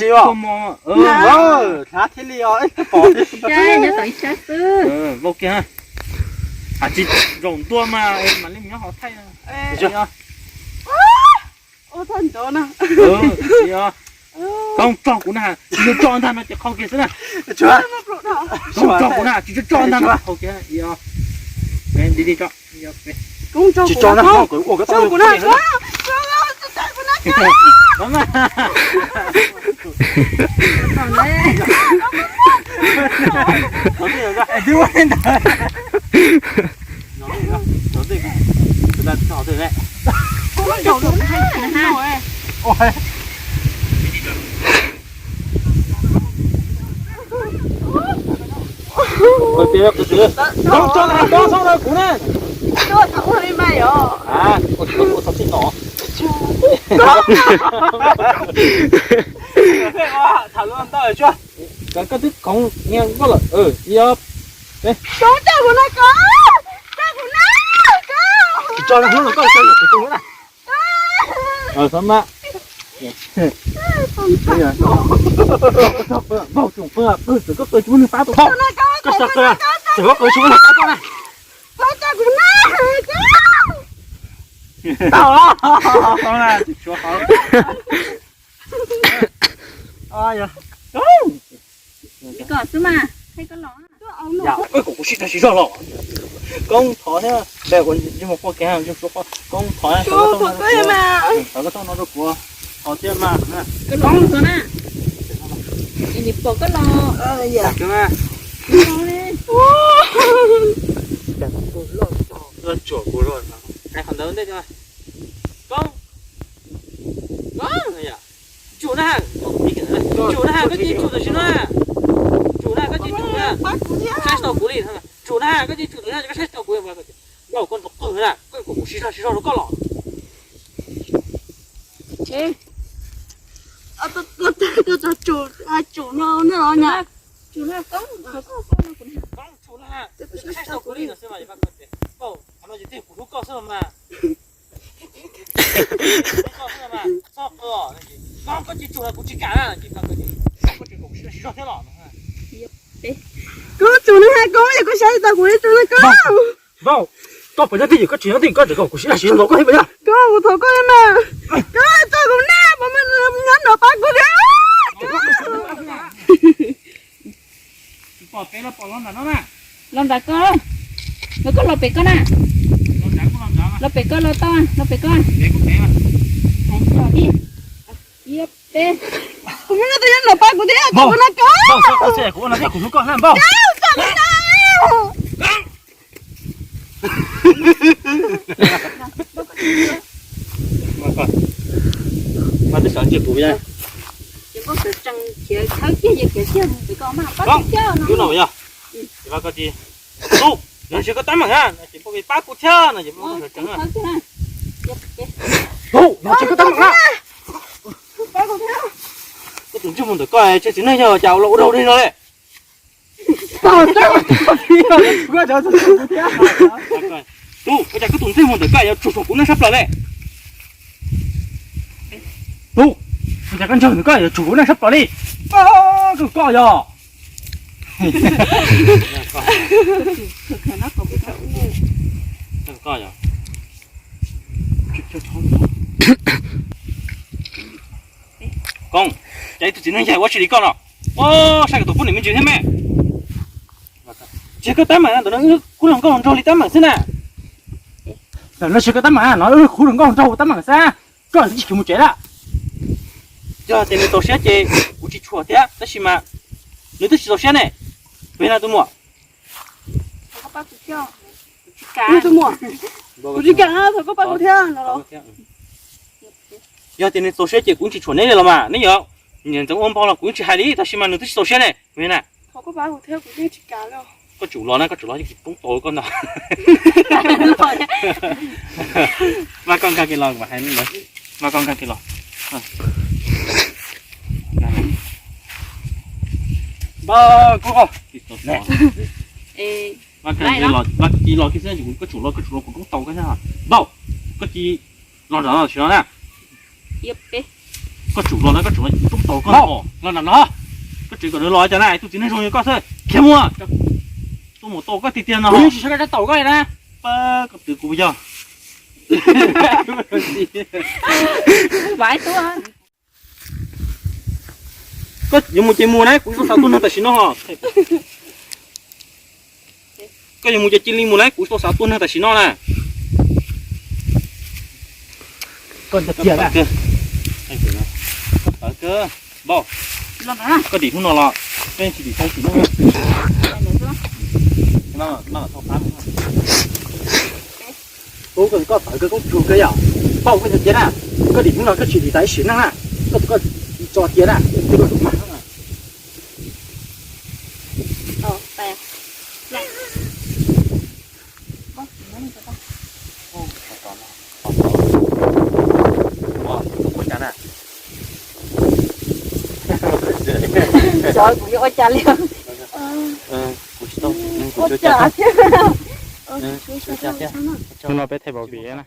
tsis os. Hnab thiaj li os, pom. Nyob tom ib sab xwb. Vau kiag. Tsis zaum ntua mas mam li nyob hauv thaij. Ua tag nrho na. Koj tso kuv na, tsis tso ntag no ces qhau kiag xwb na. Koj tso kuv na, tsis tso ntag no qhau kiag. Tsis tso na, ua kuv na. Koj tso na, koj tso na kuv na. Koj twb khoov niag koj lawm. Ib ob. Koj tso kuv na, koj tso kuv na, koj. Tsis tso na, hnub no koj tso kuv tus na. Xov mas. Vaub tsoom pw, pw txawm koj qw tsis muaj neeg pab tau. Koj tso qw, txawm koj qw tsis muaj neeg pab koj na. Tau, tau na, tsis tshuav qhov. Koj xwb mas, koj los. Kom kuv sib tag siv zog los. Koob thov thiab, ua mus quaj kiag, Koob thov, thov koj no rau kuv, thov thiab mas. Koob thov na, pom koj los. Loj tsuam kuv loj, qhov ntawd ntej. Koob, Koob, tsum na, tsum na, koj cia tsum tam sim no na. Tsum na, koj cia tsum na, saib tsis taus kuv li. Tsum na, koj cia tsum tam sim no, koj saib tsis taus kuv. Koj tus qw na, koj kom kuv sib tag siv zog rau koj los. Tsum, tsum no na los nyab. Tsum na, Koob, tsum na, saib tsis taus kuv li no xwb mas. Qhov no ces twb yog kuv hlub koj xwb los mas. Koj tsis tsum los kuv tsis kam na. Koj tsis kom kuv sib tag siv zog thiab los. Koj tsum na, Koob, yog koj saib tsis taus kuv li tsum na Koob. Vaub, koj puas nyob twj ywm, koj tsis nyob twj ywm, koj tseem kom kuv sib tag siv zog ntaus koj thiab puas yog? Koob, kuv thov koj na. Koj tso kuv na, puas muaj neeg nyob no pab kuv thiab? Pom pem los pom los nram no na. Los nram koj, los koj los pem koj na. Los pem koj los tau, los pem koj. Ib, peb. Kuv muaj neeg nyob no pab kuv thiab, tso kuv na Koob. Kuv ua no thiab kuv hlub koj na Npauj. Tso kuv na. Mas twb xav ntsia kuv yog. Koob, lub no yog. Ces vaj koj tias, Tub, no ntshe koj tab meeg na, ces pab kuv thiab no ces vaj koj sawv tsees na. Tub, no ntshe koj tab meeg na. Koj tus ntsej muag ntawm koj tseg txiv neej yog cas los ua rau li no li. Tub, ua cas koj tus ntsej muag ntawm koj yuav tsuag tsuag kuv neej sab plaws li. Tub, ua cas koj ntsej muag ntawm koj yuav tsuag kuv neej sab plaws li. Koj, koj yog. Koj yog. Koob, cas ib tug txiv neej yag ua tsis li koj no. Ua saib koj tus poj niam me ntsis thiab me. Tsis koj tab meeg ntawm no wb kuj los nkauj los nraug li tab meeg xwb na. Ntawm no tsis koj tab meeg no wb kuj los nkauj los nraug tab meeg xwb. Koj tsis khiav mus tsev lawm. Yog tias nws txaus siab ces kuv tsis tshua thiab, tab sis mas nws twb tsis txaus siab ne. Pem no tus muam. Tus muam, kuv tsis kam, thov koj pab kuv thiab no los. Yog tias nws txaus siab ces kuv tsis tshua neb li los mas neb yuav niam ntxeev ua npog los kuv yeej tsis hais li, tab sis mas nws twb tsis txaus siab ne. Thov koj pab kuv thiab, kuv yeej tsis kam li. Koj tsum los na, koj tsum los, kuv poob tau koj ntag. Mas koj nkag kiag los, mas hais li ntawd. Mas koj nkag kiag los. Npawg, koj, mas koj cia li los kiag xwb, koj tsum los, koj tsum los, kuv poob tau koj ntag. Npawg, koj cia li los nram no tam sim no na. Koj tsum los na, koj tsum los, kuv poob tau koj. Los nram no. Koj tseem kom nws los cas na, tus txiv neej zoo li koj xwb, khiav mus. Tuaj mus tau koj tiag tiag no. Kuv yeej tsis sawv rov taum koj li na. Pab koj twv kuv yog. Koj yuav mus ces mus na, kuv tsis tau xav tuaj nrog tam sim no. Koj yuav mus ces cia li mus na, kuv tsis tau xav tuaj nrog tam sim no na. Koj ntag tiag na. Koj tawv kawg. Npawg, koj dim hnub no los koj yeej tsis dim tau sim neej. Tub, koj tawv kawg, koj tsuag kawg yom. Npawg, koj ntag tiag na. Koj dim hnub no koj tsis dim tau ib sim neej na. Koj, koj tso tiag na, twb koj tus mag. Xyov kuv yuav ua cas li. Kuv tsis tau, kuv tsis ua cas thiab. Hnub no peb thaij pom vim na.